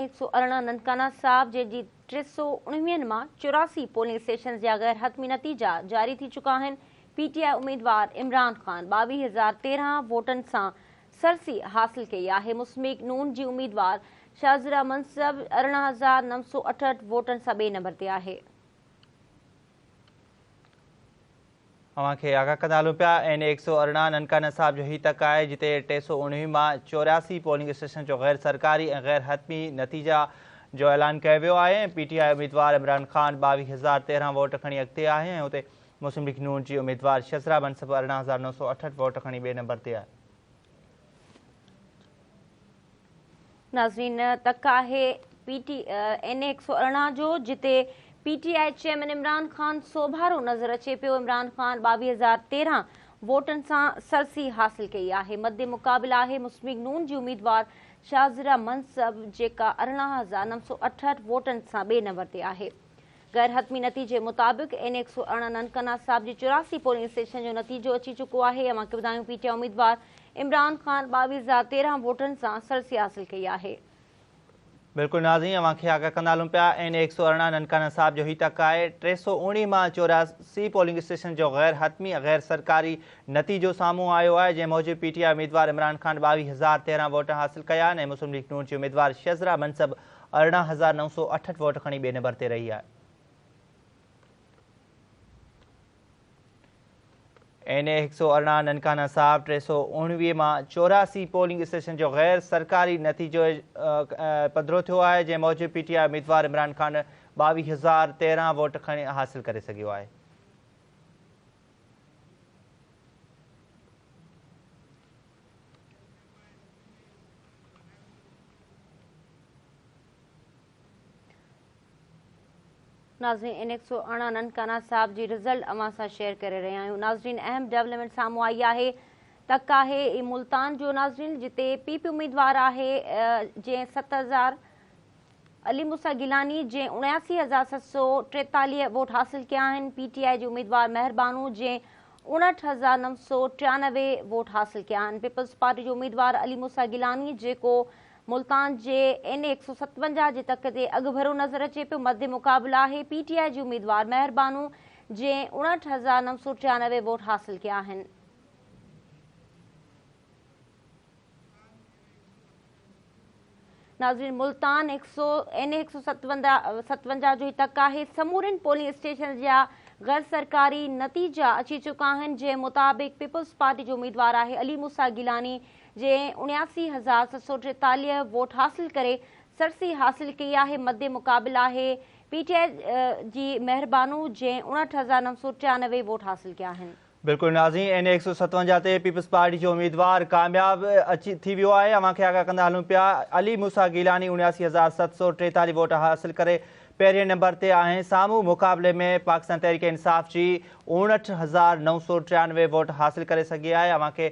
118 ننڪانه صاحب جنهن جي 319 مان 84 پولنگ اسٽيشنز جا غير حتمي نتيجا جاري ٿي چڪا آهن، پي ٽي آء اميدوار عمران خان 22,013 ووٽن سان سرسي حاصل ڪئي آهي، مسلم ليگ نون جي اميدوار شازره منصب 18,968 ووٽن سان ٻئي نمبر تي آهي. اوهان کي آگاهه ڪندا هلون پيا اين اي 118 ننڪانه صاحب جو هي تڪ آهي جتي 319 مان 84 پولنگ اسٽيشن جو غير سرڪاري ۽ غير حتمي نتيجا جو اعلان ڪيو ويو آهي ۽ پي ٽي آء اميدوار عمران خان 22,013 ووٽ کڻي اڳتي آهي ۽ اتي مسلم ليگ نون جي اميدوار شذرا منصب 18,968 ووٽ کڻي ٻئي نمبر تي آهي. ناظرين تڪ آهي پي ٽي اين اي 118 جو جتي P T I chairman Imran Khan سوڀارو نظر اچي پيو عمران خان 22,013 ووٽن سان سرسي حاصل ڪئي آهي مد مقابل آهي مسلم ليگ نون جي اميدوار شازره منصب جيڪا 18,968 ووٽن سان ٻئي نمبر تي آهي. غير حتمي نتيجي مطابق اين 118 ننڪانه صاحب جي 84 پولنگ اسٽيشن جو نتيجو اچي چڪو آهي، اوهان کي ٻڌايون پي ٽي آء اميدوار عمران خان 22,013 ووٽن سان سرسي حاصل ڪئي آهي. بلڪل ناظرين اوهان کي آگاهه ڪندا هلون پيا اين 118 ننڪانه صاحب جو هي تڪ آهي 319 مان 84 پولنگ اسٽيشن جو غير حتمي ۽ غير سرڪاري نتيجو سامهون آيو آهي جنهن موجب پي ٽي آء اميدوار عمران خان 22,013 ووٽ حاصل ڪيا آهن ۽ مسلم ليگ نون جي اميدوار شذرا منصب 18,968 ووٽ کڻي ٻئي نمبر تي رهي آهي. اين اي 118 ننڪانه صاحب 319 مان 84 پولنگ اسٽيشن جو غير سرڪاري نتيجو پڌرو ٿيو آهي جنهن موجب پي ٽي آء اميدوار عمران خان 22,013 ووٽ کڻي حاصل ڪري سگهيو آهي. ناظرين اين 118 ننڪانه صاحب جي رزلٽ اوهان سان شيئر ڪري رهيا آهيون ناظرين اهم ڊولپمينٽ سامهون آئي آهي تڪ آهي ملتان جو ناظرين جتي پي پي اميدوار آهي جنهن 7000 علي موسيٰ گيلاني جنهن 79743 ووٽ حاصل ڪيا آهن پي ٽي آء جي اميدوار مهربانو جنهن 59993 ووٽ حاصل ڪيا آهن پيپلز پارٽي جو اميدوار علي موسيٰ گيلاني جيڪو ملتان جي اين اي 157 جي تڪ تي اڳڀرو نظر اچي پيو مد مقابل آهي پي ٽي آء جي اميدوار مهربانو جنهن 59993 ووٽ حاصل ڪيا آهن. ناظرين ملتان هڪ سو اين اي هڪ سو ستونجاهه جو هي تڪ آهي سمورين پولنگ اسٽيشن جا غير سرڪاري نتيجا اچي چڪا آهن جنهن مطابق پيپلز پارٽي جو اميدوار آهي علي موسيٰ گيلاني جنهن 79743 ووٽ حاصل ڪري سرسي حاصل ڪئي آهي مد مقابل آهي پي ٽي آء جي مهربانو جنهن 59993 ووٽ حاصل ڪيا آهن. بلڪل ناظرين اين اي 157 تي پيپلز پارٽي جو اميدوار ڪامياب اچي ٿي ويو آهي اوهان کي آگاهه ڪندا هلون پيا علي موسيٰ گيلاني 79743 ووٽ حاصل ڪري پهرين نمبر تي آهي سامهون مقابلي ۾ پاڪستان تحريڪ انصاف جي 59993 ووٽ حاصل ڪري سگهي آهي اوهان کي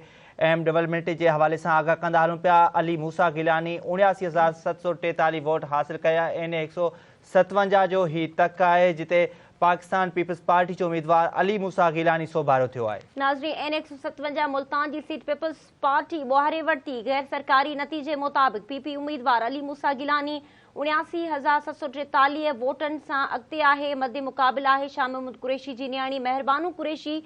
اهم ڊولپمينٽ جي حوالي سان آگاهه ڪندا هلون پيا علي موسيٰ گيلاني 79743 ووٽ حاصل ڪيا اين اي 157 جو هي تڪ آهي جتي پاڪستان پيپلز پارٽي جو اميدوار علي موسيٰ گيلاني سوڀارو ٿيو آهي. ناظرين اين 157 ملتان جي سيٽ پيپلز پارٽي ٻوهاري ورتي، غير سرڪاري نتيجي مطابق پي پي اميدوار علي موسيٰ گيلاني 79743 ووٽن سان اڳتي آهي، مد مقابل آهي شاهه محمود قريشي جي نياڻي مهربانو قريشي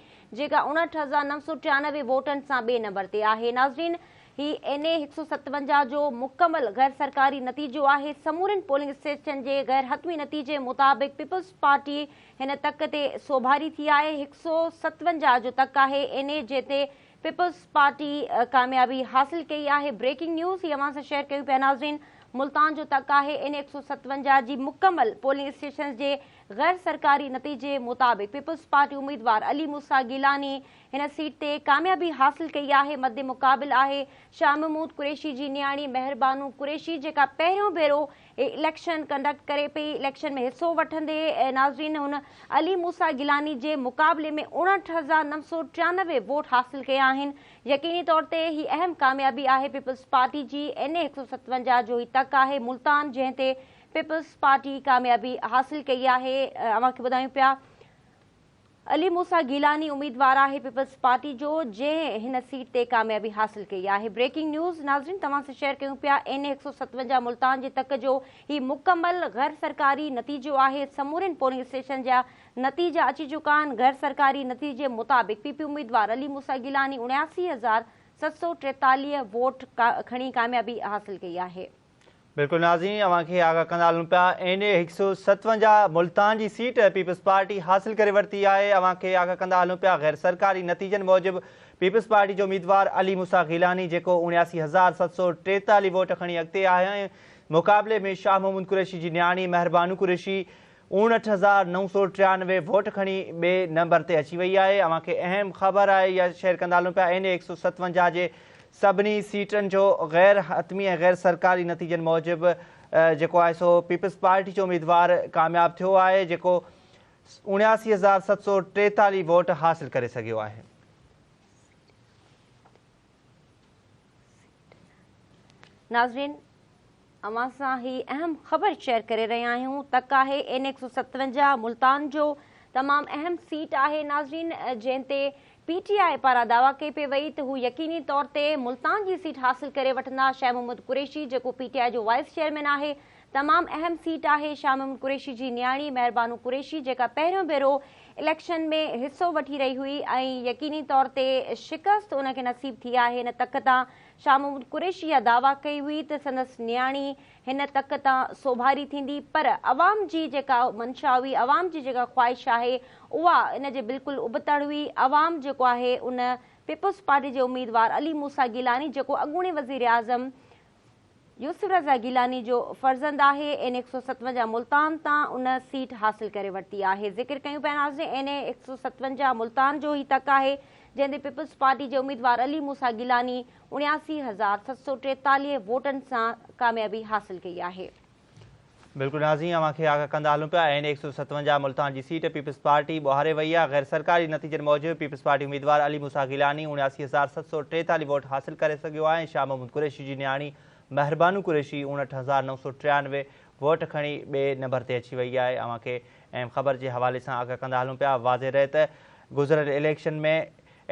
جيڪا 59993 ووٽن سان ٻئي نمبر تي آهي. ناظرين هي اين اي 157 جو مڪمل غير سرڪاري نتيجو آهي، سمورين پولنگ اسٽيشن جي غير حتمي نتيجي مطابق پيپلز پارٽي هن تڪ تي سوڀاري ٿي آهي، 157 جو تڪ آهي اين اي جنهن تي پيپلز پارٽي ڪاميابي حاصل ڪئي آهي، بريڪنگ نيوز هي اوهان سان شيئر ڪيون پيا ناظرين ملتان جو تڪ آهي اين اي 157 جي مڪمل پولنگ اسٽيشنز جي غير سرڪاري نتيجي مطابق پيپلز پارٽي اميدوار علي موسيٰ گيلاني هن سيٽ تي ڪاميابي حاصل ڪئي آهي، مد مقابل آهي شاهه محمود قريشي جي نياڻي مهربانو قريشي جيڪا پهريون ڀيرو اليڪشن ڪنڊڪٽ ڪري پئي، اليڪشن ۾ حصو وٺندي ناظرين هن علي موسيٰ گيلاني جي مقابلي ۾ 59993 ووٽ حاصل ڪيا آهن، يقيني طور تي هي اهم ڪاميابي آهي پيپلز پارٽي جي، اين اي 157 جو هي تڪ آهي ملتان جنهن تي پيپلز پارٽي ڪاميابي حاصل ڪئي آهي، اوهان کي ٻڌايون پيا. علي موسيٰ گيلاني اميدوار آهي پيپلز پارٽي جو جنهن هن سيٽ تي ڪاميابي حاصل ڪئي آهي. بريڪنگ نيوز ناظرين توهان سان شيئر ڪيون پيا اين اي 157 ملتان جي تڪ جو هي مڪمل غير سرڪاري نتيجو آهي سمورين پولنگ اسٽيشن جا نتيجا اچي چڪا آهن غير سرڪاري نتيجي مطابق پي پي اميدوار علي موسيٰ گيلاني 79,743 ووٽ کڻي ڪاميابي حاصل ڪئي آهي. بلڪل ناظرين اوهان کي آگاهه ڪندا هلون پيا اين اي 157 ملتان جي سيٽ پيپلز پارٽي حاصل ڪري ورتي آهي اوهان کي آگاهه ڪندا هلون پيا غير سرڪاري نتيجن موجب پيپلز پارٽي جو اميدوار علي موسيٰ گيلاني جيڪو 79,743 ووٽ کڻي اڳتي آهي ۽ مقابلي ۾ شاهه محمود قريشي جي نياڻي مهربانو قريشي 59,993 ووٽ کڻي ٻئي نمبر تي اچي وئي آهي. اوهان کي اهم خبر آهي اها شيئر ڪندا هلون پيا اين اي 157 جي سڀني سيٽن جو غير حتمي ۽ غير سرڪاري نتيجن موجب جيڪو آهي سو پيپلز پارٽي جو اميدوار ڪامياب ٿيو آهي جيڪو 79,743 ووٽ حاصل ڪري سگهيو آهي. ناظرين اوهان سان هي اهم خبر شيئر ڪري رهيا آهيون تڪ آهي اين 157 ملتان جو تمام اهم سيٽ آهي ناظرين جنهن تي پي ٽي آء پاران دعويٰ ڪئي پئي وئي ته هو يقيني طور تي ملتان جي سيٽ حاصل ڪري وٺندا شاهه محمد قريشي جيڪو پي ٽي آء جو وائيس چيئرمين آهي تمام اهم سيٽ آهي شاهه محمد قريشي جي نياڻي مهربانو قريشي جيڪا پهريون ڀيرو اليڪشن ۾ حصو وٺي رهي هئي ۽ يقيني طور تي شڪست ان کي نصيب ٿي آهي هن تڪ تان شاهه محمود قريشي اها دعويٰ ڪئي هئي ته سندس نياڻي هن تڪ تان سوڀاري ٿيندي پر عوام جي جيڪا منشا هئي عوام جي جيڪا خواهش آهي اها ان جي بلڪل ابتڙ هئي عوام جيڪو آهي ان پيپلز پارٽي جي اميدوار علي موسيٰ گيلاني جيڪو اڳوڻي وزيراعظم يوسف رضا گيلاني جو فرزند آهي اين اي 157 ملتان تان ان سيٽ حاصل ڪري ورتي آهي ذڪر ڪيون پيا ناظرين اين اي 157 ملتان جو هي تڪ آهي جنهن تي پيپلز پارٽي جي اميدوار علي موسيٰ گيلاني 79,743 ووٽن سان ڪاميابي حاصل ڪئي آهي. بلڪل ناظرين اوهان کي آگاهه ڪندا هلون پيا اين اي 157 ملتان جي سيٽ پيپلز پارٽي ٻوهاري وئي آهي غير سرڪاري نتيجن موجب پيپلز پارٽي اميدوار علي موسيٰ گيلاني 79,743 ووٽ حاصل ڪري سگهيو آهي ۽ شاهه محمود قريشي جي نياڻي مهربانو قريشي 59,993 ووٽ کڻي ٻئي نمبر تي اچي وئي آهي اوهان کي اهم خبر جي حوالي سان آگاهه ڪندا هلون پيا واضح رهي ته گذريل اليڪشن ۾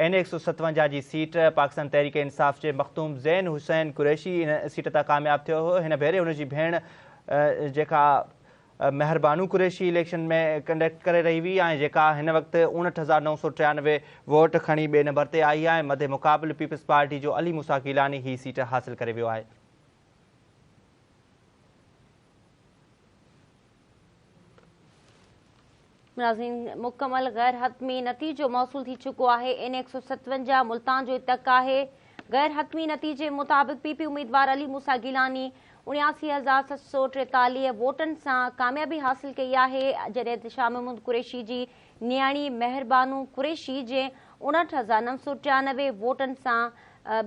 اين اي 157 جي سيٽ پاڪستان تحريڪ انصاف جي مخدوم زين حسين قريشي ان سيٽ تان ڪامياب ٿيو هو هن ڀيري هن جي ڀيڻ جيڪا مهربانو قريشي اليڪشن ۾ ڪنڊڪٽ ڪري رهي هئي ۽ جيڪا هن وقت 59,993 ووٽ کڻي ٻئي نمبر تي آئي آهي مد مقابل پيپلز پارٽي جو علي موسيٰ گيلاني هي سيٽ حاصل ڪري ويو آهي. ناظرين مڪمل غير حتمي نتيجو موصول ٿي چڪو آهي اين 157 ملتان جو تڪ آهي غير حتمي نتيجي مطابق پي پي اميدوار علي موسيٰ گيلاني 79,743 ووٽن سان ڪاميابي حاصل ڪئي آهي جڏهن ته شاهه محمود قريشي جي نياڻي مهربانو قريشي جنهن 59,993 ووٽن سان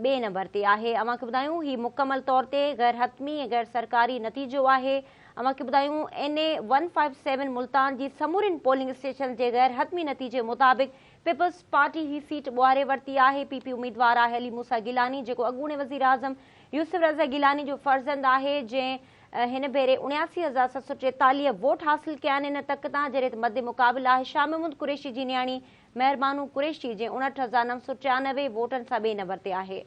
ٻئي نمبر تي آهي اوهان کي ٻڌايون هي مڪمل طور تي غير حتمي ۽ غير سرڪاري نتيجو آهي اوهان کي ٻڌايون N A one five seven Multan جي سمورين پولنگ اسٽيشنز جي غير حتمي نتيجي مطابق پيپلز پارٽي هي سيٽ ٻوهاري ورتي آهي پي پي اميدوار آهي علي موسيٰ گيلاني جيڪو اڳوڻي وزيراعظم يوسف رضا گيلاني جو فرزند آهي جنهن هن ڀيري 79,743 ووٽ حاصل ڪيا آهن ان تڪ تان جڏهن ته مد مقابل آهي شاهه محمود قريشي جي نياڻي مهربانو قريشي جنهن 59,993 ووٽن سان ٻئي نمبر تي آهي.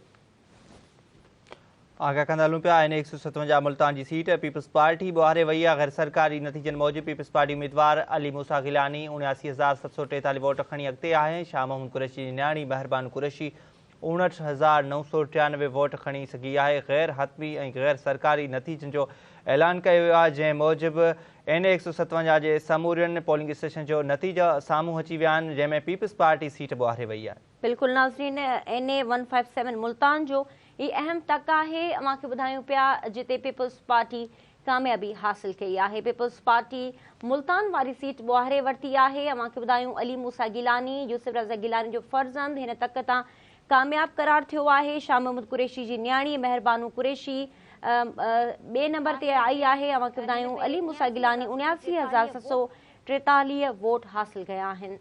آگاهه ڪندا هلون پيا اين اي 157 ملتان جي سيٽ پيپلز پارٽي ٻوهاري وئي آهي غير سرڪاري نتيجن موجب پيپلز پارٽي اميدوار علي موسيٰ گيلاني 79,743 ووٽ کڻي اڳتي آهي ۽ شاهه محمود قريشي جي نياڻي مهربان قريشي 59,993 ووٽ کڻي سگهي آهي غير حتمي ۽ غير سرڪاري نتيجن جو اعلان ڪيو ويو آهي جنهن موجب اين اي 157 جي سمورين پولنگ اسٽيشن جو نتيجا سامهون اچي ويا آهن جنهن ۾ پيپلز پارٽي سيٽ ٻوهاري وئي آهي. بلڪل ناظرين N A one five seven Multan جو هي اهم تڪ آهي اوهان کي ٻڌايون پيا جتي پيپلز پارٽي ڪاميابي حاصل ڪئي آهي پيپلز پارٽي ملتان واري سيٽ ٻوهاري ورتي آهي اوهان کي ٻڌايون علي موسيٰ گيلاني يوسف رضا گيلاني جو فرزند هن تڪ تان ڪامياب قرار ٿيو آهي شاهه محمود قريشي جي نياڻي مهربانو قريشي ٻئي نمبر تي آئي آهي اوهان کي ٻڌايون علي موسيٰ گيلاني 79,743 ووٽ حاصل ڪيا آهن.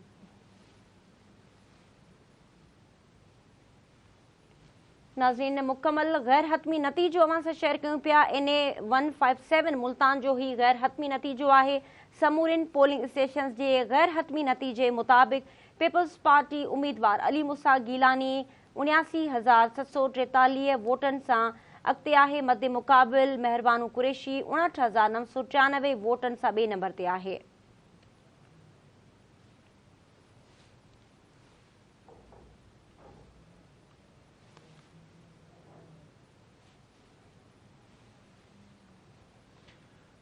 ناظرين مڪمل غير حتمي نتيجو اوهان سان شيئر ڪيون پيا N A one five seven Multan جو هي غير حتمي نتيجو آهي سمورين پولنگ اسٽيشنز جي غير حتمي نتيجي مطابق پيپلز پارٽي اميدوار علي موسيٰ گيلاني 79,743 ووٽن سان اڳتي آهي، مد مقابل مهربانو قريشي 59,993 ووٽن سان ٻئي نمبر تي آهي.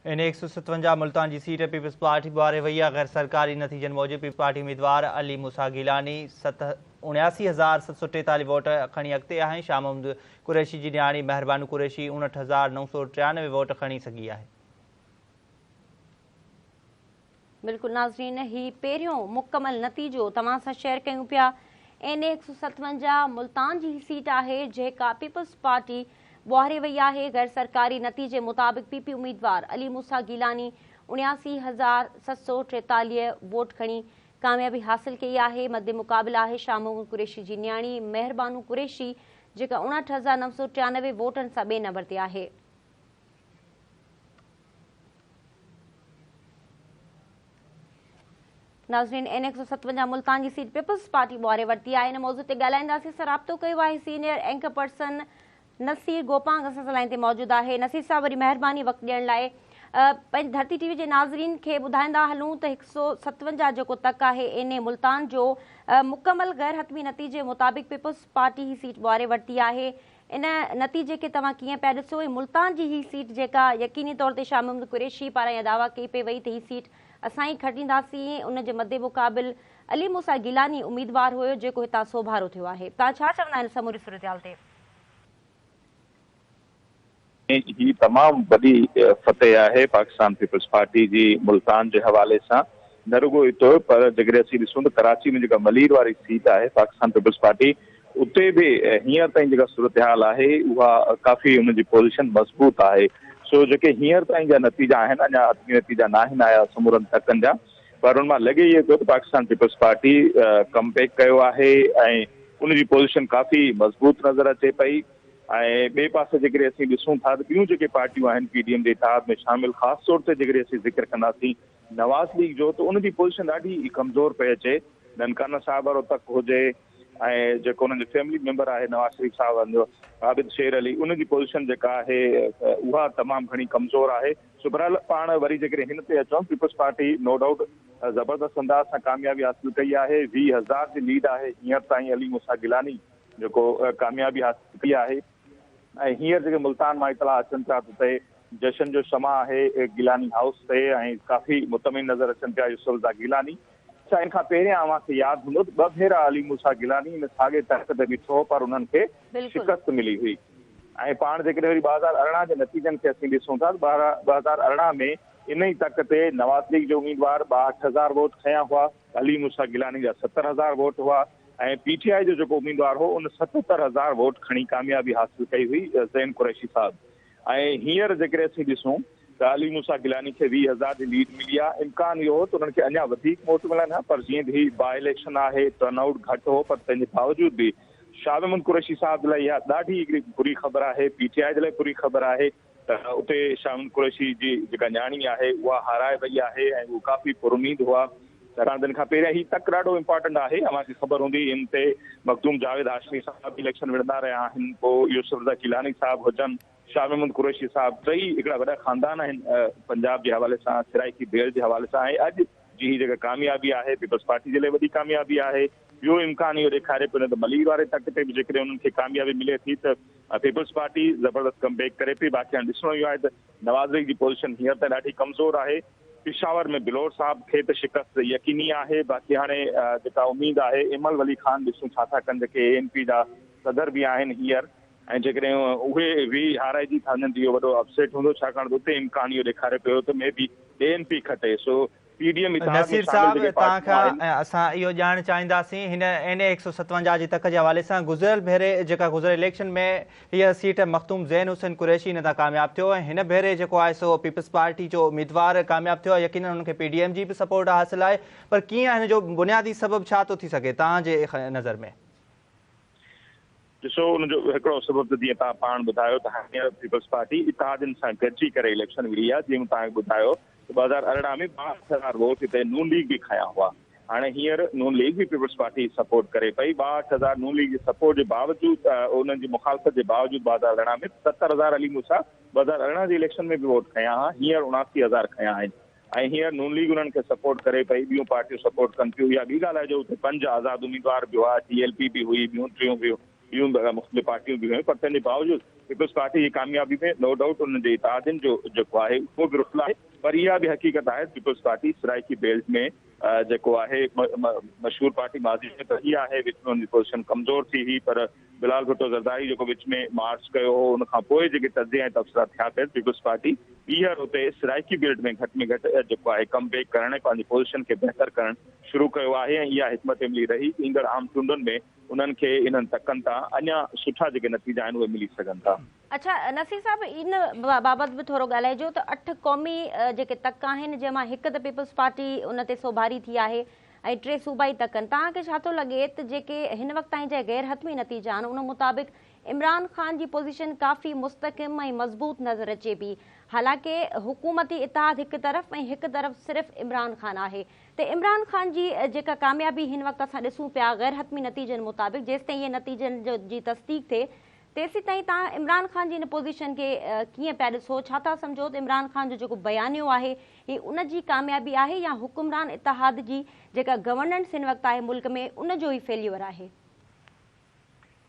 اين اي 157 ملتان جي سيٽ پيپلز پارٽي ٻوهاري وئي آهي، غير سرڪاري نتيجن موجب پيپلز پارٽي اميدوار علي موسيٰ گيلاني 79,743 ووٽ کڻي اڳتي آهي ۽ شاهه محمد قريشي جي نياڻي مهربانو قريشي 59,993 ووٽ کڻي سگهي آهي. بلڪل ناظرين هي پهريون مڪمل نتيجو توهان سان شيئر ڪيون پيا اين اي 157 ملتان جي هي سيٽ آهي جيڪا پيپلز پارٽي ٻوهاري وئي آهي غير سرڪاري نتيجي مطابق پي پي اميدوار علي موسيٰ گيلاني 79,743 ووٽ کڻي ڪاميابي حاصل ڪئي آهي مد مقابل آهي شاهه محمود قريشي جي نياڻي مهربانو قريشي جيڪا 59,993 ووٽن سان ٻئي نمبر تي آهي. ناظرين اين 157 ملتان جي سيٽ پيپلز پارٽي ٻوهاري ورتي آهي ان موضوع تي ڳالهائينداسين سان رابطو ڪيو آهي senior anchor person Naseer Gopang اسان سان لائين تي موجود آهي نصير صاحب وڏي مهرباني وقت ڏيڻ لاء پنهنجي ڌرتي ٽي وي جي ناظرين کي ٻڌائيندا هلون ته 157 جيڪو تڪ آهي اين اي ملتان جو مڪمل غير حتمي نتيجي مطابق پيپلز پارٽي هي سيٽ ٻوهاري ورتي آهي ان نتيجي کي توهان ڪيئن پيا ڏسو ۽ ملتان جي هي سيٽ جيڪا يقيني طور تي شاهه محمود قريشي پاران اها دعويٰ ڪئي پئي وئي ته هي سيٽ اسان ئي کٽينداسين ان جي مد مقابل علي موسيٰ گيلاني اميدوار هيو جيڪو هتان سوڀارو ٿيو آهي توهان ڇا چوندا ان سموري صورتحال تي؟ هي تمام وڏي فتح آهي پاڪستان پيپلز پارٽي جي ملتان جي حوالي سان نه رڳو اتو پر جيڪڏهن اسين ڏسون ته ڪراچي ۾ جيڪا ملير واري سيٽ آهي پاڪستان پيپلز پارٽي اتي به هينئر تائين جيڪا صورتحال آهي اها ڪافي ان جي پوزيشن مضبوط آهي سو جيڪي هينئر تائين جا نتيجا آهن اڃا حتمي نتيجا ناهن آيا سمورن تڪن جا پر ان مان لڳي ائين پيو ته Pakistan Peoples Party comeback ڪيو آهي ۽ ان جي پوزيشن ڪافي مضبوط نظر اچي پئي. ۽ ٻئي پاسي جيڪڏهن اسين ڏسون ٿا ته ٻيون جيڪي پارٽيون آهن پي ڊي ايم جي اتحاد ۾ شامل خاص طور تي جيڪڏهن اسين ذڪر ڪنداسين نواز ليگ جو ته ان جي پوزيشن ڏاڍي ڪمزور پئي اچي ننڪانه صاحب وارو تڪ هجي ۽ جيڪو انهن جو فيملي ميمبر آهي نواز شريف صاحب جو عابد شير علي ان جي پوزيشن جيڪا آهي اها تمام گهڻي ڪمزور آهي سو بهرحال پاڻ وري جيڪڏهن هن تي اچون پيپلز پارٽي نو ڊائوٽ زبردست انداز سان ڪاميابي حاصل ڪئي آهي 20,000 جي ليڊ آهي هينئر تائين علي موسيٰ گيلاني جيڪو ڪاميابي حاصل ڪئي آهي ۽ هينئر جيڪي ملتان مان اطلاع اچن پيا ته اتي جشن جو شمع آهي گيلاني هائوس تي ۽ ڪافي مطمئن نظر اچن پيا يوسف رضا گيلاني. اڇا ان کان پهريان اوهان کي ياد هوندو ته ٻه ڀيرا علي موسيٰ گيلاني ان ساڳئي تخت تي بيٺو هو پر انهن کي شڪست ملي هئي ۽ پاڻ جيڪڏهن وري 2018 جي نتيجن کي اسين ڏسون ٿا ته 2018 ۾ ان ئي تڪ تي نواز ليگ جو اميدوار 62,000 ووٽ کنيا هئا علي موسيٰ گيلاني جا 70,000 ووٽ هئا ۽ پي ٽي آء جو جيڪو اميدوار هو ان 77,000 ووٽ کڻي ڪاميابي حاصل ڪئي هئي زين قريشي صاحب ۽ هينئر جيڪڏهن اسين ڏسون ته علي موسيٰ گيلاني کي 20,000 جي ليڊ ملي آهي امڪان اهو هو ته انهن کي اڃا وڌيڪ ووٽ ملن ها پر جيئن ته هي باء اليڪشن آهي ٽرن آئوٽ گهٽ هو پر تنهن جي باوجود به شاهه محمد قريشي صاحب جي لاء اها ڏاڍي هڪڙي بري خبر آهي پي ٽي آء جي لاء بري خبر آهي ته اتي شاهه محمود قريشي جي جيڪا نياڻي آهي اها هارائي وئي آهي ۽ هو ڪافي پراميد هئا ڇاڪاڻ ته ان کان پهريان هي تڪ ڏاڍو امپارٽنٽ آهي اوهان کي خبر هوندي ان تي مخدوم جاويد هاشمي صاحب به اليڪشن وڙهندا رهيا آهن پوء يوسف رضا گيلاني صاحب هجن شاهه محمود قريشي صاحب ٽئي هڪڙا وڏا خاندان آهن پنجاب جي حوالي سان سرائيڪي بيلٽ جي حوالي سان ۽ اڄ جي هي جيڪا ڪاميابي آهي پيپلز پارٽي جي لاء وڏي ڪاميابي آهي ٻيو امڪان اهو ڏيکاري پيو ته ملير واري تڪ تي به جيڪڏهن انهن کي ڪاميابي ملي ٿي ته پيپلز پارٽي زبردست ڪم بيڪ ڪري پئي باقي هاڻي ڏسڻو اهو آهي ته نواز ليگ جي پوزيشن هينئر تائين ڏاڍي ڪمزور آهي پشاور ۾ بلور صاحب کي ته شڪست يقيني آهي باقي هاڻي جيڪا اميد آهي ايمل ولي خان ڏسون ڇا ٿا ڪن جيڪي اي اين پي جا صدر به آهن هينئر ۽ جيڪڏهن اهي به هارائجي ٿا وڃن ته اهو وڏو اپسيٽ هوندو ڇاڪاڻ ته اتي امڪان اهو ڏيکاري پيو ته مي بي اي اين پي کٽي سو پي ڊي ايم اتحاد ۾ نصير شامل صاحب جيڪي توهان پارٽيون کان آهن. اسان اهو ڄاڻڻ چاهينداسين هن اين اي 157 جي تڪ جي حوالي سان گذريل ڀيري جيڪا گذريل اليڪشن ۾ هيء سيٽ مخدوم زين حسين قريشي هن تان ڪامياب ٿيو ۽ هن ڀيري جيڪو آهي سو پيپلز پارٽي جو اميدوار ڪامياب ٿيو آهي يقينن هن کي پي ڊي ايم جي به سپورٽ حاصل آهي پر ڪيئن هن جو بنيادي سبب ڇا ٿو ٿي سگهي توهان جي نظر ۾؟ ڏسو ان جو هڪڙو سبب ته جيئن توهان پاڻ ٻڌايو ته هينئر پيپلز پارٽي اتحادين سان گڏجي ڪري اليڪشن وڙهي آهي جيئن مون توهان کي ٻڌايو ته 2018 ۾ 62,000 ووٽ هتي نون ليگ به کنيا هئا هاڻي هينئر نون ليگ به پيپلز پارٽي سپورٽ ڪري پئي. 62,000 نون ليگ جي سپورٽ جي باوجود، انهن جي مخالفت جي باوجود 2018 ۾ 70,000 علي موسيٰ 2018 جي اليڪشن ۾ به ووٽ کنيا ها، هينئر 79,000 کنيا آهن ۽ هينئر نون ليگ انهن کي سپورٽ ڪري پئي، ٻيون پارٽيون سپورٽ ڪن پيون. اها ٻي ڳالهه آهي جو اتي پنج آزاد اميدوار به هئا، ٽي ايل پي به هئي، ٻيون ٽيون به ٻيون مختلف پارٽيون به هيون، پر تنهن جي باوجود پيپلز پارٽي جي ڪاميابي ۾ نو ڊائوٽ انهن جي اتحادين جو جيڪو آهي اهو به رول آهي، پر اها به حقيقت آهي ته پيپلز پارٽي سرائيڪي بيلٽ ۾ جيڪو آهي مشهور پارٽي ماضي ۾ ته رهي آهي، وچ ۾ ان جي پوزيشن ڪمزور ٿي هئي، پر بلال ڀٽو زرداري جيڪو وچ ۾ مارچ ڪيو هو ان کان پوء جيڪي تجزيا ۽ تبصرا ٿيا پئي پيپلز پارٽي ٻيهر اتي سرائيڪي بيلٽ ۾ گهٽ ۾ گهٽ جيڪو آهي ڪم بيڪ ڪرڻ ۽ پنهنجي پوزيشن کي بهتر ڪرڻ شروع ڪيو آهي ۽ اها حڪمت عملي رهي ته ايندڙ عام چونڊن ۾ انهن کي انهن تڪن تان اڃا سٺا جيڪي نتيجا آهن اهي ملي سگهن ٿا. اڇا نصير صاحب ان بابت به ٿورو ڳالهائجو ته اٺ قومي جيڪي تڪ آهن جنهن مان هڪ ته پيپلز پارٽي ان تي سوڀاري ٿي آهي ۽ ٽي صوبائي تڪن توهان کي ڇا ٿو لڳي ته جيڪي هن وقت تائين جا غير حتمي نتيجا آهن ان مطابق عمران خان جي پوزيشن ڪافي مستحڪم ۽ مضبوط نظر اچي پئي حالانڪه حڪومتي اتحاد هڪ طرف ۽ هڪ طرف صرف عمران خان آهي ته عمران خان جي جيڪا ڪاميابي هن وقت اسان ڏسون پيا غير حتمي نتيجن مطابق جيستائين اهي نتيجن جي تصديق ٿئي تيسيتائين توهان عمران خان جي ان پوزيشن کي ڪيئن پيا ڏسو ڇا ٿا سمجهو ته عمران خان جو جيڪو بيانيو آهي هي ان جي ڪاميابي آهي يا حڪمران اتحاد جي جيڪا گورننس هن وقت آهي ملڪ ۾ ان جو ئي فيليور آهي.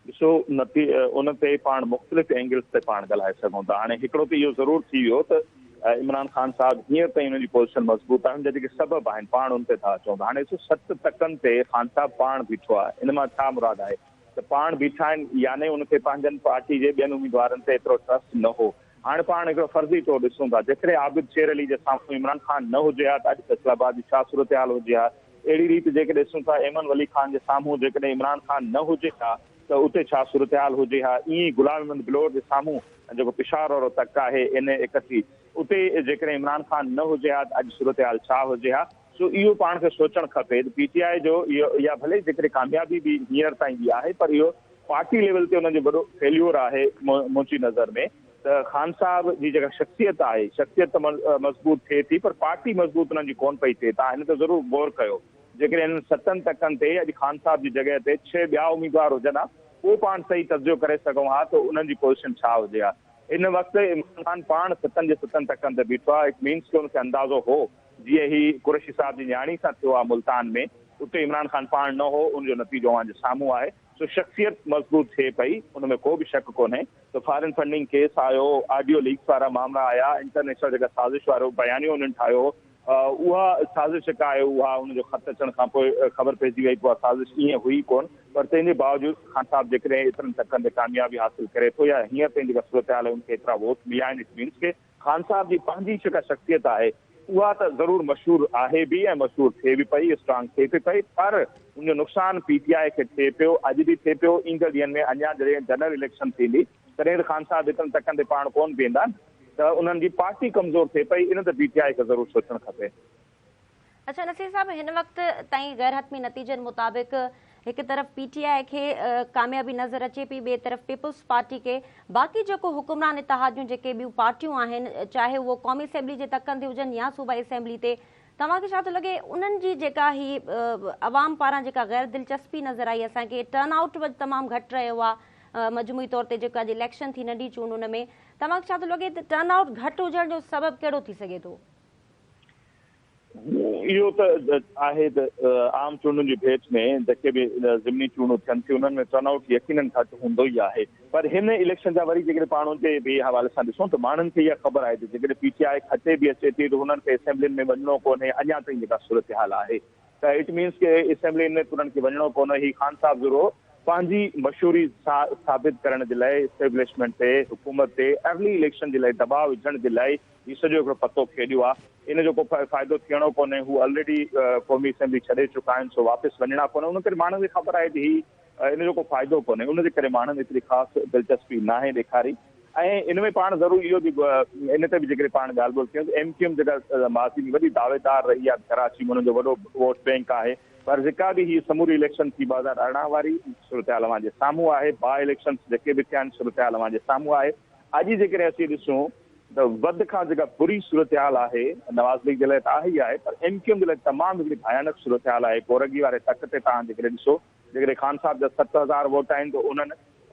ڏسو نتي ان تي پاڻ مختلف اينگلز تي پاڻ ڳالهائي سگهون ٿا. هاڻي هڪڙو ته اهو ضرور ٿي ويو ته عمران خان صاحب هينئر تائين ان جي پوزيشن مضبوط آهي ان جا جيڪي سبب آهن پاڻ ان تي ٿا اچون ته هاڻي ڏسو ست تڪن تي خان صاحب پاڻ بيٺو آهي ان مان ڇا مراد آهي ته پاڻ بيٺا آهن يعني ان کي پنهنجن پارٽي جي ٻين اميدوارن تي ايترو ٽرسٽ نه هو. هاڻي پاڻ هڪڙو فرضي طور ڏسون ٿا جيڪڏهن عابد شير علي جي سامهون عمران خان نه هجي ها ته اڄ فيصل آباد جي ڇا صورتحال هجي ها؟ اهڙي ريت جيڪڏهن ڏسون ٿا ايمن ولي خان جي سامهون جيڪڏهن عمران خان نه هجي ها ته اتي ڇا صورتحال هجي ها، ائين ئي غلام احمد بلور جي سامهون جيڪو پشاور وارو تڪ آهي اين اي 31 اتي جيڪڏهن عمران خان نه هجي ها ته اڄ صورتحال ڇا هجي ها، سو اهو پاڻ کي سوچڻ کپي ته پي ٽي آء جو اهو اها ڀلي جيڪڏهن ڪاميابي به هينئر تائين جي آهي پر اهو پارٽي ليول تي انهن جو وڏو فيليور آهي منهنجي نظر ۾ ته خان صاحب جي جيڪا شخصيت آهي شخصيت ته مضبوط ٿئي ٿي پر پارٽي مضبوط انهن جي ڪونه پئي ٿئي توهان هن تي ضرور غور ڪيو جيڪڏهن انهن ستن تڪن تي اڄ خان صاحب جي جڳهه تي ڇهه ٻيا اميدوار هجن ها پوء پاڻ صحيح تجزيو ڪري سگهون ها ته انهن جي پوزيشن ڇا هجي ها هن وقت عمران خان پاڻ ستن جي ستن تڪن تي بيٺو آهي it means ڪي ان کي اندازو هو جيئن هي قريشي صاحب جي نياڻي سان ٿيو آهي ملتان ۾ اتي عمران خان پاڻ نه هو ان جو نتيجو اوهان جي سامهون آهي سو شخصيت مضبوط ٿئي پئي ان ۾ ڪو به شڪ ڪونهي ته فارين فنڊنگ ڪيس آيو، آڊيو ليڪس وارا مامرا آيا، انٽرنيشنل جيڪا سازش وارو بيانيو انهن ٺاهيو هو اها سازش جيڪا آهي اها ان جو خط اچڻ کان پوء خبر پئجي وئي ته اها سازش ائين هئي ڪونه پر تنهن جي باوجود خان صاحب جيڪڏهن ايترن تڪن تي ڪاميابي حاصل ڪري ٿو يا هينئر تائين جيڪا صورتحال آهي ان کي ايترا ووٽ مليا آهن it means ڪي خان صاحب جي پنهنجي جيڪا شخصيت آهي اها ته ضرور مشهور آهي به ۽ مشهور ٿئي به پئي، اسٽرانگ ٿئي به پئي پر ان جو نقصان پي ٽي آء کي ٿئي پيو، اڄ به ٿئي پيو، ايندڙ ڏينهن ۾ اڃا جڏهن جنرل اليڪشن ٿيندي تڏهن ته خان صاحب ايترن تڪن تي پاڻ ڪونه بيهندا نه ته انهن جي پارٽي ڪمزور ٿئي پئي ان تي پي ٽي آء کي ضرور سوچڻ کپي. اڇا نصير صاحب هن وقت تائين غير حتمي نتيجن مطابق هڪ طرف پي ٽي آء کي ڪاميابي نظر اچي پئي ٻئي طرف پيپلز پارٽي کي باقي جيڪو حڪمران اتحاد جون جيڪي ٻيون پارٽيون آهن چاهي اهو قومي اسيمبلي جي تڪن تي هجن يا صوبائي اسيمبلي تي توهان کي ڇا ٿو لڳي انهن جي جيڪا هي عوام پاران جيڪا غير دلچسپي نظر آئي اسان کي ٽرن آئوٽ به تمام گهٽ رهيو آهي مجموعي طور تي جيڪا اڄ اليڪشن ٿي ننڍي چونڊ ان ۾ توهان کي ڇا ٿو لڳي ته ٽرن آئوٽ گهٽ هجڻ جو سبب ڪهڙو ٿي سگهي ٿو؟ اهو ته آهي ته عام چونڊن جي ڀيٽ ۾ جيڪي به ضمني چونڊون ٿين ٿيون انهن ۾ ٽرن آئوٽ يقينن گهٽ هوندو ئي آهي پر هن اليڪشن جا وري جيڪڏهن پاڻ ان جي به حوالي سان ڏسون ته ماڻهن کي اها خبر آهي ته جيڪڏهن پي ٽي آء کٽي به اچي ٿي ته هنن کي اسيمبلين ۾ وڃڻو ڪونهي اڃا تائين جيڪا صورتحال آهي ته it means ڪي اسيمبلين ۾ انهن کي وڃڻو ڪونهي هي خان صاحب ضرور پنهنجي مشهوري ثابت ڪرڻ جي لاء اسٽيبلشمينٽ تي حڪومت تي ارلي اليڪشن جي لاء دٻاء وجهڻ جي لاء هي سڄو هڪڙو پتو کيڏيو آ، ان جو ڪو فائدو ٿيڻو ڪونهي، هو الريڊي قومي اسيمبلي ڇڏي چڪا آهن سو واپس وڃڻا ڪونهي، ان ڪري ماڻهن کي خبر آهي ته هي ان جو ڪو فائدو ڪونهي، ان جي ڪري ماڻهن ايتري خاص دلچسپي ناهي ڏيکاري ۽ ان ۾ پاڻ ضرور اهو به ان تي به جيڪڏهن پاڻ ڳالهه ٻولهه ڪيون ته ايم ڪيو ايم جيڪا ماضي ۾ وڏي دعويدار رهي آهي ڪراچي ۾ انهن جو وڏو ووٽ بينڪ آهي پر جيڪا به هي سموري اليڪشن ٿي 2018 واري صورتحال اوهان جي سامهون آهي، باء اليڪشنس جيڪي به ٿيا آهن صورتحال اوهان جي سامهون آهي، اڄ جيڪڏهن اسين ڏسون. ته وڌ کان جيڪا بري صورتحال آهي نواز ليگ جي لاء ته آهي ئي آهي پر ايم ڪيو ايم جي لاء تمام هڪڙي ڀيانڪ صورتحال آهي. ڪورنگي واري تڪ تي توهان جيڪڏهن ڏسو، جيڪڏهن خان صاحب جا 7000 ووٽ آهن ته انهن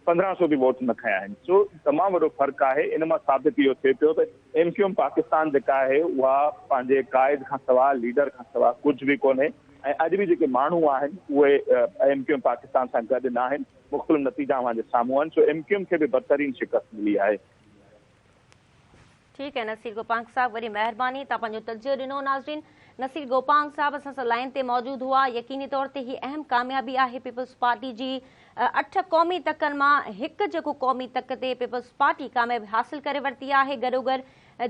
1500 به ووٽ نه کنيا آهن، سو تمام وڏو فرق آهي. ان مان ثابت اهو ٿئي پيو ته ايم ڪيو ايم پاڪستان جيڪا آهي اها پنهنجي قائد کان سواء، ليڊر کان سواء ڪجهه به ڪونهي ۽ اڄ به جيڪي ماڻهو آهن اهي ايم ڪيو ايم پاڪستان سان گڏ نه آهن. مختلف نتيجا اوهان جي سامهون آهن، سو ايم ڪيو ايم کي به بدترين شڪست ملي آهي. ٺيڪ آهي نصير گوپانگ صاحب، وڏي مهرباني تان پنهنجو تجزيو ڏنو. ناظرين، نصير گوپانگ صاحب اسان سان لائين تي موجود هئا. يقيني طور تي هي اهم ڪاميابي آهي پيپلز پارٽي جي. 8 قومي تڪن مان هڪ جيڪو قومي تڪ تي پيپلز پارٽي ڪاميابي حاصل ڪري ورتي آهي. گڏوگڏ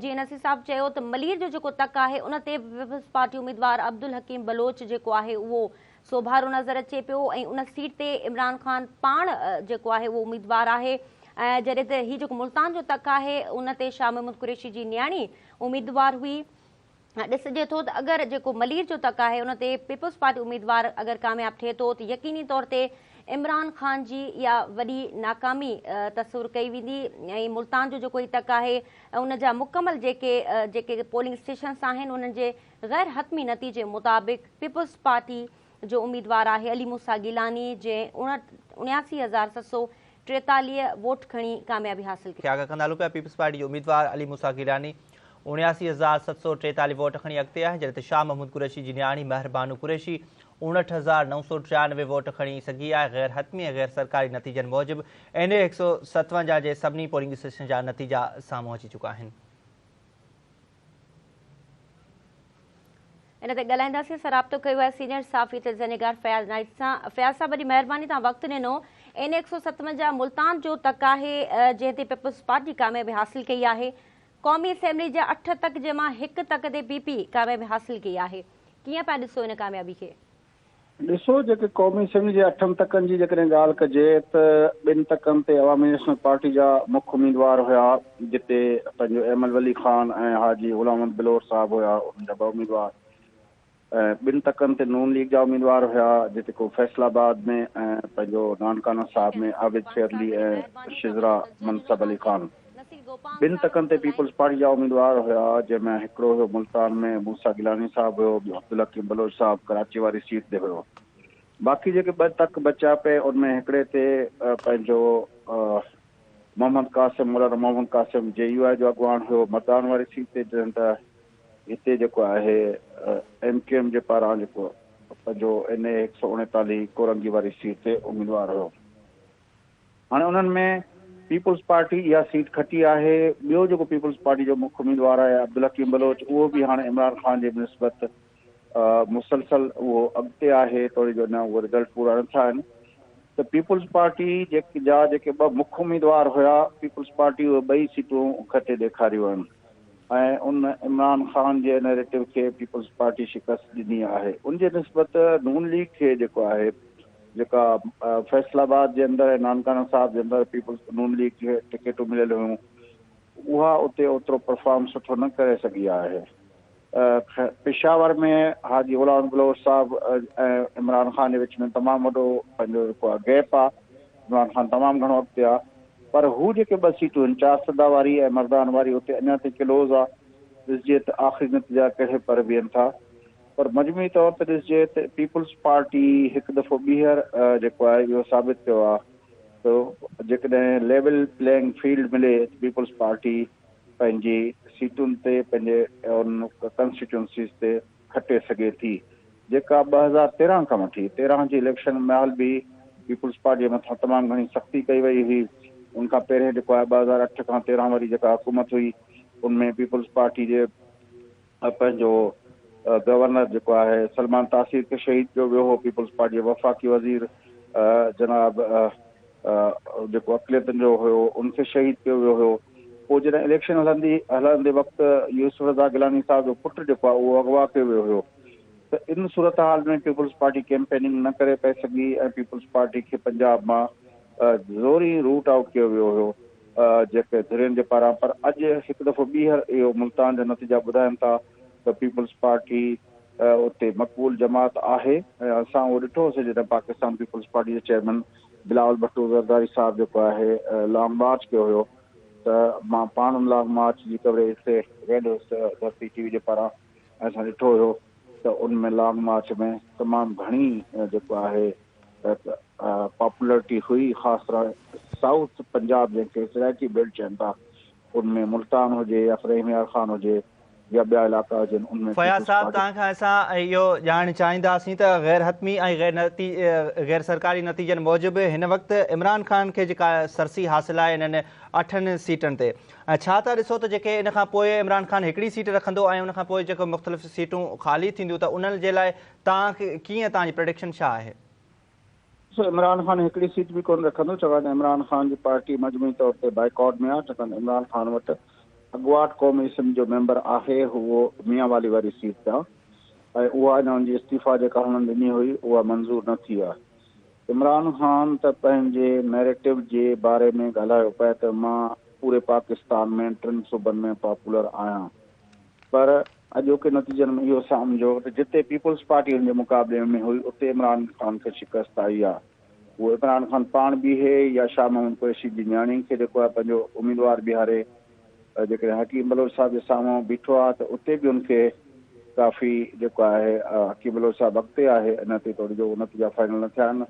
جيئن نصير صاحب چيو ته ملير جو جيڪو تڪ آهي ان تي به پيپلز پارٽي اميدوار عبدالحڪيم بلوچ جيڪو آهي اهو سوڀارو نظر اچي پيو ۽ ان سيٽ تي عمران خان پاڻ جيڪو آهي اهو اميدوار آهي ۽ جڏهن ته هي جيڪو ملتان جو تڪ آهي ان تي شاهه محمود قريشي جي نياڻي اميدوار هئي. ڏسجي ٿو ته اگر جيڪو ملير جو تڪ آهي ان تي پيپلز پارٽي اميدوار اگر ڪامياب ٿئي ٿو ته يقيني طور تي عمران خان جي اها وڏي ناڪامي تصور ڪئي ويندي ۽ ملتان جو جيڪو هي تڪ آهي ان جا مڪمل جيڪي جيڪي پولنگ اسٽيشنس آهن انهن جي غير حتمي نتيجي مطابق پيپلز پارٽي جو اميدوار آهي علي موسيٰ گيلاني جنهن 79743 ووٽ کڻي ڪاميابي حاصل ڪئي. کي آگاهه ڪندا هلون پيا پيپلز پارٽي جو اميدوار علي موسيٰ گيلاني 79743 ووٽ کڻي اڳتي آهي جڏهن ته شاهه محمود قريشي جي نياڻي مهربانو قريشي 59993 ووٽ کڻي سگهي آهي. غير حتمي ۽ غير سرڪاري نتيجن موجب اين اي 157 جي سڀني پولنگ اسٽيشن جا نتيجا سامهون اچي چڪا آهن. ان تي ڳالهائينداسين. اسان رابطو ڪيو آهي سينيئر صحافي تجزيه نگار فياض نائچ سان. فياض صاحب، وڏي مهرباني توهان وقت ڏنو. اين 157 ملتان جو تڪ آهي جنهن تي پيپلز پارٽي ڪاميابي حاصل ڪئي آهي. قومي اسيمبلي جا 8 تڪ جنهن مان هڪ تڪ تي پي پي ڪاميابي حاصل ڪئي آهي. ڪيئن پيا ڏسو ان ڪاميابي کي؟ ڏسو، جيڪي قومي اسيمبلي جي اٺن تڪن جي جيڪڏهن ڳالهه ڪجي ته ٻن تڪن تي عوامي نيشنل پارٽي جا مک اميدوار هيا، جتي پنهنجو ايمل ولي خان ۽ حاجي غلام محمد بلور صاحب هيا، انهن جا ٻه اميدوار، ۽ ٻن تڪن تي نون ليگ جا اميدوار هيا، جتي ڪو فيصل آباد ۾ ۽ پنهنجو نانڪانه صاحب ۾ عابد شير علي ۽ شذرا منصب علي خان. ٻن تڪن تي پيپلز پارٽي جا اميدوار هيا، جنهن ۾ هڪڙو هيو ملتان ۾ موسيٰ گيلاني صاحب هيو، ٻيو عبدالحڪيم بلوچ صاحب ڪراچي واري سيٽ تي هيو. باقي جيڪي ٻه تڪ بچيا پئي ان ۾ هڪڙي تي پنهنجو محمد قاسم، مولانا محمد قاسم جي يو آء جو اڳواڻ هيو مردان واري سيٽ تي، جڏهن ته هتي جيڪو آهي ايم ڪيو ايم جي پاران جيڪو پنهنجو اين اي 139 ڪورنگي واري سيٽ تي اميدوار هيو. هاڻي انهن ۾ پيپلز پارٽي اها سيٽ کٽي آهي. ٻيو جيڪو پيپلز پارٽي جو مک اميدوار آهي عبدالحڪيم بلوچ اهو به هاڻي عمران خان جي بنسبت مسلسل اهو اڳتي آهي، توڙي جو اڃا اهو رزلٽ پورا نه ٿيا آهن ته پيپلز پارٽي جا جيڪي ٻه مک اميدوار هيا پيپلز پارٽي اهي ٻئي سيٽون کٽي ڏيکاريون آهن ۽ ان عمران خان جي نيريٽو کي پيپلز پارٽي شڪست ڏني آهي. ان جي نسبت نون ليگ کي جيڪو آهي جيڪا فيصل آباد جي اندر ۽ نانڪانه صاحب جي اندر پيپلز نون ليگ کي ٽڪيٽون مليل هيون اها اتي اوترو پرفارم سٺو نه ڪري سگهي آهي. پشاور ۾ حاجي غلام بلوچ صاحب ۽ عمران خان جي وچ ۾ تمام وڏو پنهنجو جيڪو آهي گيپ آهي، عمران خان تمام گهڻو اڳتي آهي پر هو جيڪي ٻه سيٽون آهن چارسده واري ۽ مردان واري اتي اڃا تائين ڪلوز آهي، ڏسجي ته آخري نتيجا ڪهڙي پر بيهن ٿا. پر مجموعي طور تي ڏسجي ته پيپلز پارٽي هڪ دفعو ٻيهر جيڪو آهي اهو ثابت ڪيو آهي ته جيڪڏهن ليول پليئنگ فيلڊ ملي ته پيپلز پارٽي پنهنجي سيٽن تي پنهنجي ان ڪانسٽيٽيونسيز تي کٽي سگهي ٿي، جيڪا 2013 کان وٺي 13 جي اليڪشن مهل به پيپلز پارٽي مٿان تمام گهڻي سختي ڪئي وئي هئي. ان کان پهرين جيڪو آهي 2008 کان 13 واري جيڪا حڪومت هئي ان ۾ پيپلز پارٽي جي پنهنجو گورنر جيڪو آهي سلمان تاثير کي شهيد ڪيو ويو هو، پيپلز پارٽي جي وفاقي وزير جناب جيڪو اقليتن جو هيو ان کي شهيد ڪيو ويو هيو. پوء جڏهن اليڪشن هلندي هلندي وقت يوسف رضا گيلاني صاحب جو پٽ جيڪو آهي اهو اغوا ڪيو ويو هيو ته ان صورتحال ۾ پيپلز پارٽي ڪيمپيننگ نه ڪري پئي سگهي ۽ پيپلز پارٽي کي پنجاب مان زوري روٽ آئوٽ ڪيو ويو هيو. جيڪي ڌرين جي پاران، پر اڄ هڪ دفعو ٻيهر اهو ملتان جا نتيجا ٻڌائن ٿا ته پيپلز پارٽي اتي مقبول جماعت آهي ۽ اسان اهو ڏٺو هوسين جڏهن پاڪستان پيپلز پارٽي جي چيئرمين بلاول ڀٽو زرداري صاحب جيڪو آهي لانگ مارچ ڪيو هيو ته مان پاڻ ان لانگ مارچ جي ڪوريج تي ويل هيس ڌرتي ٽي وي جي پاران ۽ اسان ڏٺو هيو ته ان ۾ لانگ مارچ ۾ تمام گهڻي جيڪو آهي پاپولرٽي هئي خاص طرح سائوٿ پنجاب جنهن کي سرائيڪي بيلٽ چون ٿا ان ۾ ملتان هجي يا رحيم يار خان هجي يا ٻيا علائقا هجن ان ۾ فياض پيپلز صاحب پارٽي توهان کان اسان اهو ڄاڻڻ چاهينداسين ته غير حتمي ۽ غير غير سرڪاري نتيجن موجب هن وقت عمران خان کي جيڪا سرسي حاصل آهي انهن اٺن سيٽن تي ۽ ڇا ٿا ڏسو ته جيڪي ان کان پوء عمران خان هڪڙي سيٽ رکندو ۽ ان کان پوء جيڪو مختلف سيٽون خالي ٿينديون ته انهن جي لاء توهان ڪيئن توهان جي پريڊڪشن ڇا آهي؟ ڏسو عمران خان هڪڙي سيٽ به ڪونه رکندو ڇاڪاڻ ته عمران خان جي پارٽي مجموعي طور تي بائيڪاٽ ۾ آهي ڇاڪاڻ ته عمران خان وٽ اڳواٽ قومي اسيمبلي جو ميمبر آهي اهو ميان والي واري سيٽ تان ۽ اها اڃا ان جي استعيفا جيڪا هنن ڏني هئي اها منظور نه ٿي آهي عمران خان ته پنهنجي نيريٽو جي باري ۾ ڳالهايو پئي ته مان پوري پاڪستان ۾ ٽن صوبن ۾ پاپولر آهيان پر اڄوڪي نتيجن ۾ اهو سمجهو ته جتي پيپلز پارٽي هن جي مقابلي ۾ هئي اتي عمران خان کي شڪست آئي آهي. اهو عمران خان پاڻ بيهي يا شاهه محمود قريشي جي نياڻي کي جيڪو آهي پنهنجو اميدوار بيهاري جيڪڏهن حڪيم بلوچ صاحب جي سامهون بيٺو آهي ته اتي به هن کي ڪافي جيڪو آهي حڪيم بلوچ صاحب اڳتي آهي اڃا تائين توڙي جو نتيجا فائنل نه ٿيا آهن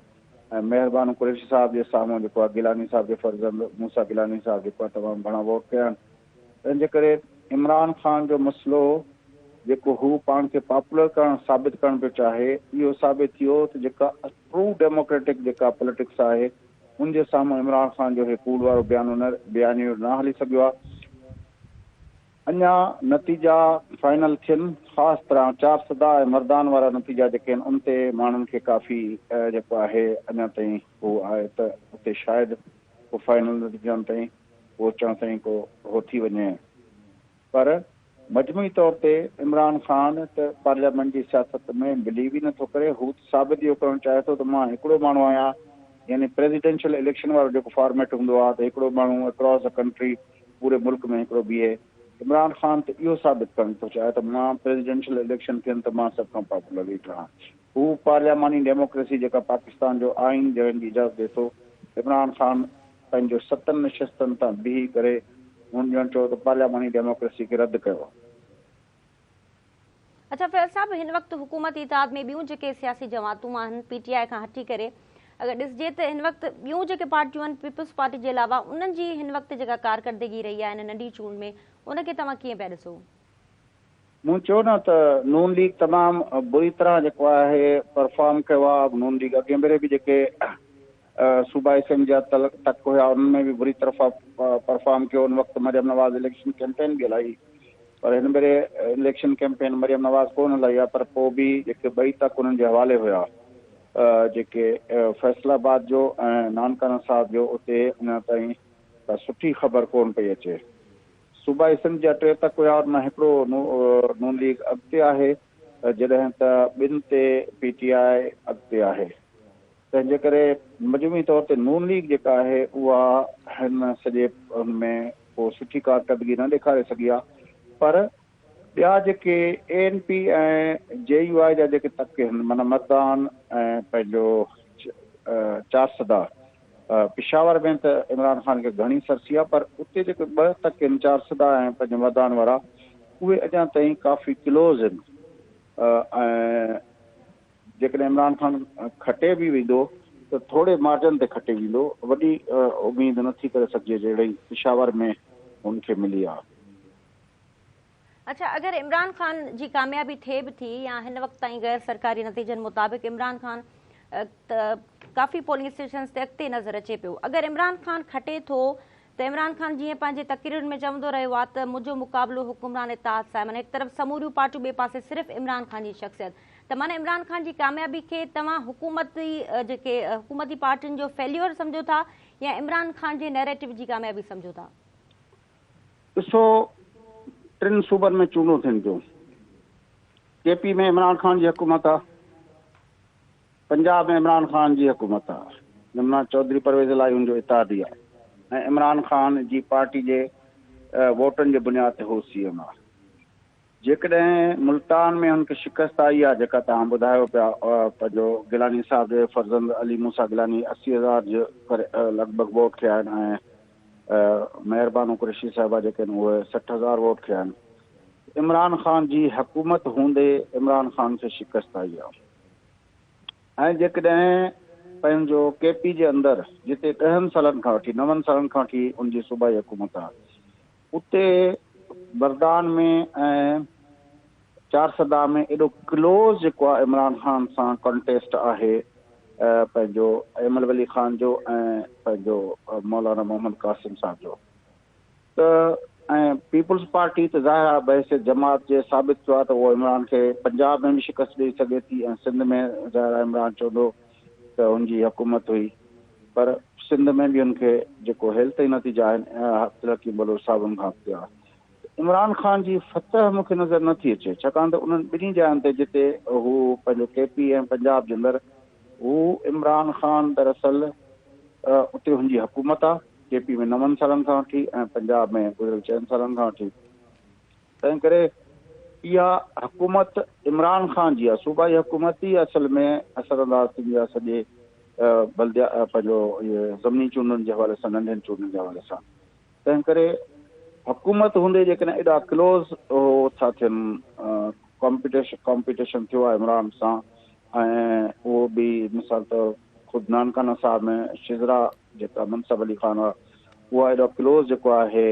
۽ مهربان قريشي صاحب جي سامهون جيڪو آهي گيلاني صاحب جي فرزند موسيٰ گيلاني صاحب جيڪو آهي تمام گهڻا ووٽ ڪيا آهن. تنهن جي ڪري عمران خان جو مسئلو جيڪو هو پاڻ کي پاپولر ڪرڻ ثابت ڪرڻ پيو چاهي اهو ثابت ٿيو ته جيڪا ٽرو ڊيموڪريٽڪ جيڪا پوليٽڪس آهي ان جي سامهون عمران خان جو هي ڪوڙ وارو بيانو نه بيانيو نه هلي سگهيو آهي اڃا نتيجا فائنل ٿين خاص طرح چارسدا ۽ مردان وارا نتيجا جيڪي آهن ان تي ماڻهن کي ڪافي جيڪو آهي اڃا تائين هو آهي ته اتي شايد ڪو فائنل نتيجن تائين پهچڻ تائين ڪو هو ٿي وڃي پر مجموعي طور تي عمران خان ته پارليامينٽ جي سياست ۾ بليو ئي نٿو ڪري هو ته ثابت اهو ڪرڻ چاهي ٿو ته مان هڪڙو ماڻهو آهيان يعني پريزيڊنشل اليڪشن وارو جيڪو فارميٽ هوندو آهي ته هڪڙو ماڻهو اڪراس the country پوري ملڪ ۾ هڪڙو بيهي عمران خان ته اهو ثابت ڪرڻ ٿو چاهي ته مان پريزيڊنشل اليڪشن ٿين ته مان سڀ کان پاپولر ليڊر آهيان هو پارلياماني ڊيموڪريسي جيڪا پاڪستان جو آئين جنهن جي اجازت ڏئي ٿو، عمران خان پنهنجو ستن نشستن تان بيهي ڪري هن ڄڻ چيو ته پارلياماني ڊيموڪريسي کي رد ڪيو. اڇا فيض صاحب هن وقت حڪومتي اتحاد ۾ ٻيون جيڪي سياسي جماعتون آهن پي ٽي آء کان هٽي ڪري اگر ڏسجي ته هن وقت ٻيون جيڪي پارٽيون آهن پيپلز پارٽي جي علاوه انهن جي هن وقت جيڪا ڪارڪردگي رهي آهي هن ننڍي چونڊ ۾ ان کي توهان ڪيئن پيا ڏسو؟ مون چيو نه ته نون ليگ تمام بري طرح جيڪو آهي پرفارم ڪيو آهي، نون ليگ اڳئين ڀيري به جيڪي صوبائي اسيمبلي جا تڪ هيا انهن ۾ به بري طرف پرفارم ڪيو، ان وقت مريم نواز اليڪشن ڪيمپين به هلائي پر هن ڀيري اليڪشن ڪيمپين مريم نواز ڪونه هلائي آهي پر پوء به جيڪي ٻئي تڪ انهن جي حوالي هيا جيڪي فيصل آباد جو ۽ نانڪانه صاحب جو اتي اڃا تائين ڪا سٺي خبر ڪونه پئي اچي. صوبائي سنڌ جا ٽي تڪ هيا ان مان هڪڙو نون ليگ اڳتي آهي جڏهن ته ٻن تي پي ٽي آء اڳتي آهي تنهن جي ڪري مجموعي طور تي نون ليگ جيڪا آهي اها هن سڄي ان ۾ ڪو سٺي ڪارڪردگي نه ڏيکاري سگهي آهي پر ٻيا جيڪي A N P ۽ J U I جا جيڪي تڪ آهن معنيٰ مردان ۽ پنهنجو چارسدا پشاور ۾ ته عمران خان کي گهڻي سرسي آهي پر اتي جيڪي ٻه تڪ آهن چارسدا ۽ پنهنجو مردان وارا اهي اڃا تائين ڪافي ڪلوز آهن ۽ جيڪڏهن عمران خان کٽي به ويندو ته ٿوري مارجن تي کٽي ويندو وڏي اميد نٿي ڪري سگهجي جهڙي پشاور ۾ هن کي ملي آهي. اڇا اگر عمران خان جي ڪاميابي ٿئي به ٿي يا هن وقت تائين غير سرڪاري نتيجن مطابق عمران خان ڪافي پولنگ اسٽيشنز تي اڳتي نظر اچي پيو اگر عمران خان کٽي ٿو ته عمران خان جيئن پنهنجي تقريرن ۾ چوندو رهيو آهي ته منهنجو مقابلو حڪمران اتحاد سان آهي معنيٰ هڪ طرف سموريون پارٽيون ٻئي پاسي صرف عمران خان جي شخصيت ته معنيٰ عمران خان جي ڪاميابي کي توهان حڪومتي جيڪي حڪومتي پارٽين جو فيليور سمجهو ٿا يا عمران خان جي نيريٽو جي ڪاميابي سمجهو ٿا؟ ڏسو ٽن صوبن ۾ چونڊون ٿين پيون، ڪي پي ۾ عمران خان جي حڪومت آ، پنجاب ۾ عمران خان جي حڪومت آ، عمران چوڌري پرويز الاهي ان جو اتحادي آ ۽ عمران خان جي پارٽي جي ووٽن جي بنياد تي هو سي ايم آ. جيڪڏهن ملتان ۾ هن کي شڪست آئي آ جيڪا توهان ٻڌايو پيا پنهنجو گيلاني صاحب جي فرزند علي موسيٰ گيلاني 80 هزار جي ڪري لڳ ڀڳ ووٽ ٿيا آهن ۽ مهربانو قريشي صاحبه جيڪي آهن اهي 60 هزار ووٽ کنيا آهن. عمران خان جي حڪومت هوندي عمران خان کي شڪست آئي آهي ۽ جيڪڏهن پنهنجو ڪي پي جي اندر جتي ڏهن سالن کان وٺي نون سالن کان وٺي ان جي صوبائي حڪومت آهي اتي بردان ۾ ۽ چارسدا ۾ ايڏو ڪلوز جيڪو آهي عمران خان سان ڪانٽيسٽ آهي پنهنجو ايمل ولي خان جو ۽ پنهنجو مولانا محمد قاسم صاحب جو ته ۽ پيپلز پارٽي ته ظاهر آهي بحيثيت جماعت جي ثابت ٿيو آهي ته اهو عمران کي پنجاب ۾ به شڪست ڏئي سگهي ٿي ۽ سنڌ ۾ ظاهر آهي عمران چوندو ته هن جي حڪومت هئي پر سنڌ ۾ به هن کي جيڪو هيل تائين نتيجا آهن عبدالحڪيم بلوچ صاحب هن کان اڳتي آهي. عمران خان جي فتح مون کي نظر نه ٿي اچي ڇاڪاڻ ته انهن ٻنهي جاين تي جتي هو پنهنجو ڪي پي ۽ پنجاب جي اندر هو عمران خان دراصل اتي هن جي حڪومت آ ڪي پي ۾ نون سالن کان وٺي ۽ پنجاب ۾ گذريل چئن سالن کان وٺي تنهن ڪري اها حڪومت عمران خان جي آ صوبائي حڪومت ئي اصل ۾ اثر انداز ٿيندي آ سڄي بلديا پنهنجو اهي ضمني چونڊن جي حوالي سان ننڍين چونڊن جي حوالي سان تنهن ڪري حڪومت هوندي جيڪڏهن ايڏا ڪلوز هو ٿا ٿين ڪامپيٽيشن ڪامپيٽيشن ٿيو آهي عمران سان ۽ اهو به مثال طور خود نانڪانه صاحب ۾ شزرا جيڪا منصب علي خان آهي اها ايڏو ڪلوز جيڪو آهي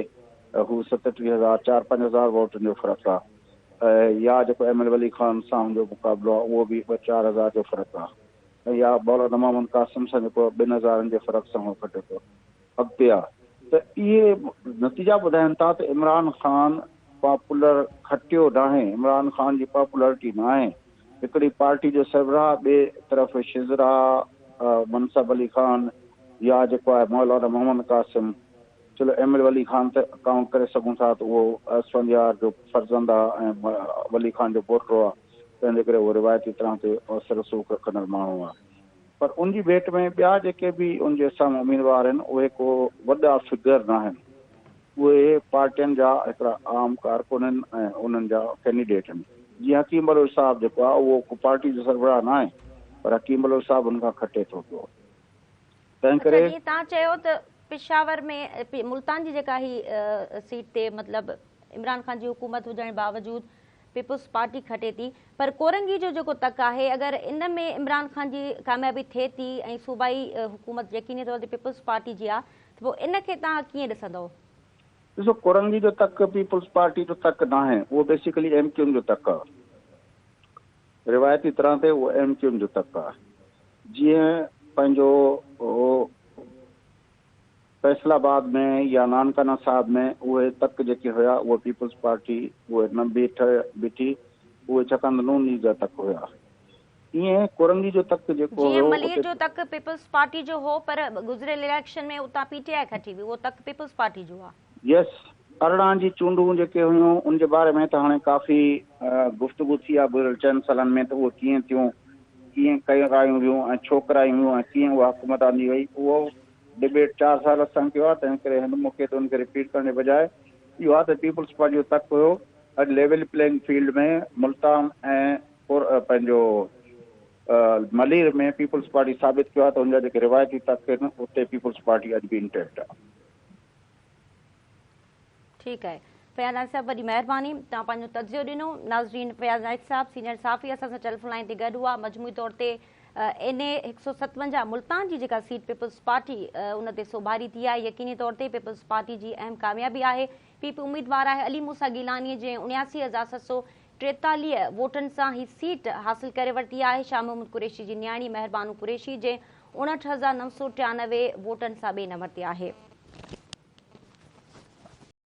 هو 37 هزار چار پنج هزار ووٽن جو فرق آهي يا جيڪو ايم ايل ولي خان سان هن جو مقابلو آهي اهو به ٻه چار هزار جو فرق آهي يا مولانا محمد قاسم سان جيڪو ٻن هزارن جي فرق سان هو کٽي ٿو اڳتي آ ته اهي نتيجا ٻڌائن ٿا ته عمران خان پاپولر کٽيو ناهي، عمران خان جي پاپولرٽي ناهي، هڪڙي پارٽي جو سربراهه ٻئي طرف شزرا منصب علي خان يا جيڪو آهي مولانا محمد قاسم چلو ايم ايل ولي خان ته ڪائونٽ ڪري سگهون ٿا ته اهو اسفنديار جو فرزند آ ۽ ولي خان جو پوٽو آ تنهن جي ڪري اهو روايتي طرح تي اثر رسوخ رکندڙ ماڻهو آ. پر ان جي ڀيٽ ۾ ٻيا جيڪي به ان جي سامهون اميدوار آهن اهي ڪو وڏا فگر ناهن. اهي پارٽين جا هڪڙا عام ڪارڪن آهن ۽ انهن جا ڪينڊيڊيٽ آهن. جيئن حڪيم بلوچ صاحب جيڪو آهي اهو ڪو پارٽي جو سربراهه ناهي پر حڪيم بلوچ صاحب ان کان کٽي ٿو پيو. تنهن اڇا ڪري. جيئن توهان چيو ته پشاور ۾ ملتان جي جيڪا هي سيٽ تي مطلب عمران خان جي حڪومت هجڻ باوجود پيپلز پارٽي کٽي ٿي پر ڪورنگي جو جيڪو تڪ آهي اگر ان ۾ عمران خان جي ڪاميابي ٿئي ٿي ۽ صوبائي حڪومت يقيني طور تي پيپلز پارٽي جي آ ته پوء ان کي توهان ڪيئن ڏسندؤ؟ ڏسو ڪورنگي جو تڪ پيپلز پارٽي جو تڪ ناهي اهو بيسيڪلي ايم ڪيو ايم جو تڪ آ روايتي طرح تي اهو ايم ڪيو ايم جو تڪ آ جيئن پنهنجو فيصل آباد ۾ يا نانڪانا صاحب ۾ اهي تڪ جيڪي هيا اهي پيپلز پارٽي اهي نه بيٺ بيٺي اهي ڇاڪاڻ ته نون ليگ جا تڪ هيا ايئن ڪورنگي جو تڪ جيڪو جيئن هيو ملير اتي جو تڪ پيپلز پارٽي جو هو پر گذريل اليڪشن ۾ اتان پي ٽي آء کٽي وئي اهو تڪ پيپلز پارٽي جو آ. يس 18 جي چونڊون جيڪي هيون ان جي باري ۾ ته هاڻي ڪافي گفتگو ٿي آ گذريل چئن سالن ۾ ته اهي ڪيئن ٿيون ڪيئن ڪرايون ويون ۽ ڇو ڪرايون ويون ۽ ڪيئن اها حڪومت آندي وئي اهو ڊبيٽ چار سال اسان ڪيو آهي تنهن ڪري هن موقعي تي ان کي رپيٽ ڪرڻ جي بجاء اهو آهي ته پيپلز پارٽي جو تڪ هيو اڄ ليول پليئنگ فيلڊ ۾ ملتان ۽ پنهنجو ملير ۾ پيپلز پارٽي ثابت ڪيو آهي ته ان جا جيڪي روايتي تڪ آهن اتي پيپلز پارٽي اڄ به انٽيڪٽ آهي. ٺيڪ آهي فياض نائچ صاحب وڏي مهرباني توهان پنهنجو تجزيو ڏنو ناظرين فياض نائچ صاحب سينئر صحافي اسان سان ٽيليفون لائين تي گڏ هئا مجموعي طور تي اين اي 157 ملتان جي جيڪا سيٽ پيپلز پارٽي ان تي سوڀاري ٿي آهي يقيني طور تي پيپلز پارٽي جي اهم ڪاميابي آهي پي پي اميدوار آهي علي موسيٰ گيلاني جنهن 79743 ووٽن سان هي سيٽ حاصل ڪري ورتي آهي شاهه محمود قريشي جي نياڻي مهربانو قريشي جنهن 59993 ووٽن سان ٻئي نمبر تي آهي.